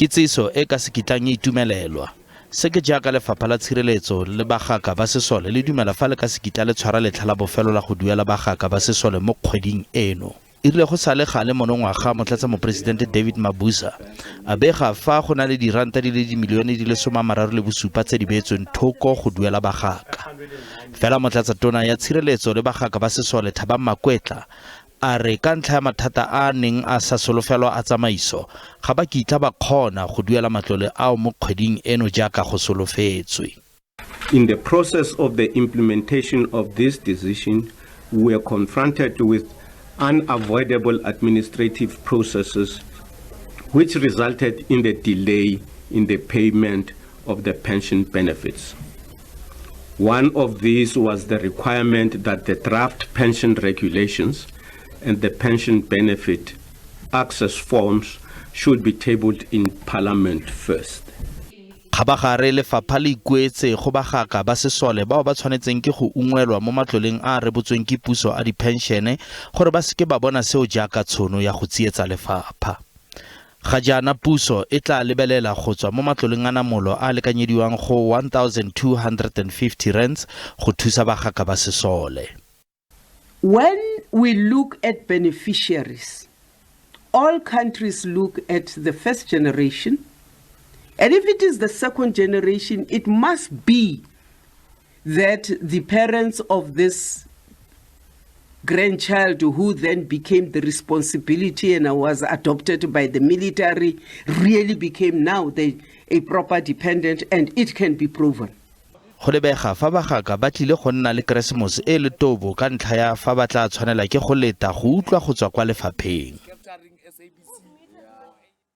Kitsiso e ka se kitlang e itumelelwa. Se ke jaaka Lefapha la Tshireletso le Bagaka ba Sesole le dumela fa le ka se kitla le tshwara letlha la bofelo la go duela bagaka ba sesole mo kgweding eno. E rile go sa le gale monongwaga Motlatsamoporesidente David Mabuza a bega fa go na le diranta di le dimilione di le 37 tse di beetsweng thoko go duela bagaka. Fela Motlatsatona ya Tshireletso le Bagaka ba Sesole Thabang Makwetla a re ka ntlha ya mathata a a neng a sa solofelwa a tsamaiso, ga ba kitla ba kgona go duela matlole ao mo kgweding eno jaaka go solofetswe. In the process of the implementation of this decision, we were confronted with unavoidable administrative processes which resulted in the delay in the payment of the pension benefits. One of these was the requirement that the draft pension regulations and the pension benefit access forms should be tabled in Parliament first. Kgabagare lefapha le ikuetse go bagaka ba sesole bao ba tshwanetseng ke go ungwelwa mo matloleng a a rebotsweng ke puso a diphenšene gore ba seke ba bona seo jaaka tshono ya go tsietsa lefapha. Ga jaana puso e tla lebelela go tswa mo matloleng a namolo a a lekanyediwang go R1 250 go thusa bagaka ba sesole. When we look at beneficiaries, all countries look at the first generation. And if it is the second generation, it must be that the parents of this grandchild who then became the responsibility and was adopted by the military really became now a proper dependent, and it can be proven. Go lebega fa bagaka ba tlile go nna le Keresemose e le tobo ka ntlha ya fa ba tla tshwanela ke go leta go utlwa go tswa kwa lefapheng.